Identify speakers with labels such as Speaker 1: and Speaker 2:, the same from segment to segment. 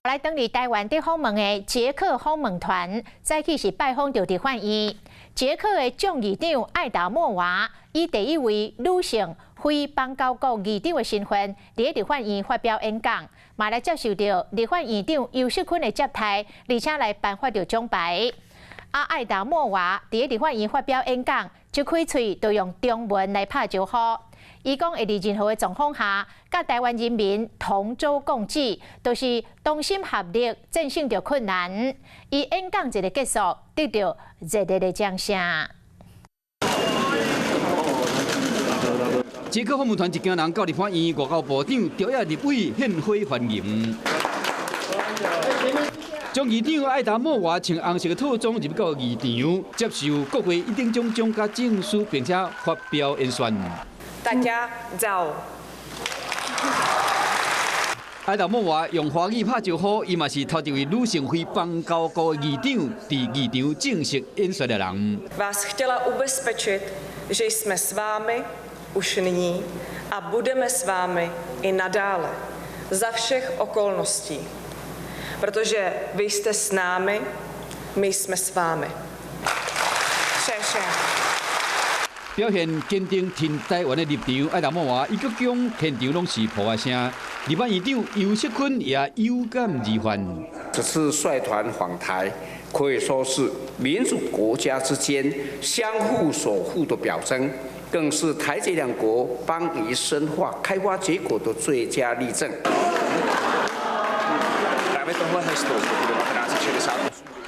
Speaker 1: 來轉佇臺灣佇訪問的捷克訪問團，早起是拜訪著立法院。捷克的眾議長艾達莫娃以第一位女性非邦交國議長的身份，佇立法院發表演講，嘛來接受著立法院長游錫堃的接待，而且來頒發著獎牌。啊，艾達莫娃佇立法院發表演講，一開喙就用中文來拍招呼。伊講會佇任何的狀況下，佮臺灣人民同舟共濟，就是同心合力戰勝著困難。伊演講一个結束，得著熱烈的掌聲。
Speaker 2: 捷克訪問團一行人到立法院，外交部長朝野立委獻花歡迎。眾議長艾達莫娃穿紅色的套裝入到議場，接受國會一等獎獎佮證書，並且發表演說。
Speaker 3: 大家早。
Speaker 2: 艾達莫娃用華語拍招呼，伊嘛是頭一位女性非邦交國議長，佇議場正式演說的人。
Speaker 3: Vás chtěla ubezpečit, že jsme s vámi už nyní a budeme s vámi i nadále za všech okolností, protože vy jste s námi, my jsme s vámi. 謝謝。
Speaker 2: 表現堅定挺臺灣的立場，艾達莫娃伊閣講現場攏是噗仔聲。立法院長游錫堃也有感而發。
Speaker 4: 這次率團訪台，可以說是民主國家之間相互守護的表徵，更是台捷兩國邦誼深化、開花結果的最佳例證。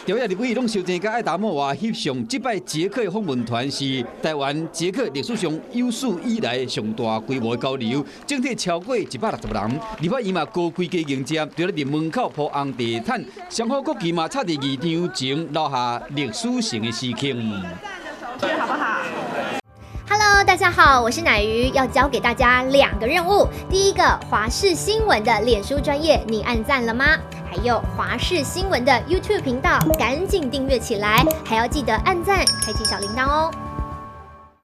Speaker 2: 朝野立委攏相爭佮艾達莫娃翕相，這擺捷克訪問團是臺灣捷克歷史上有史以來上大規模的交流，整體超過160人。立法院嘛高規格迎接，除了佇門口鋪紅地毯，雙方國旗嘛插佇議場前，留下歷史性的時刻。
Speaker 5: 好不好
Speaker 6: ？Hello，大家好，我是乃瑜，要交給大家兩個任務。第一個，華視新聞的臉書專頁，你按讚了嗎？還有華視新聞的 YouTube 頻道，趕緊訂閱起來，還要記得按讚、開啟小鈴鐺哦。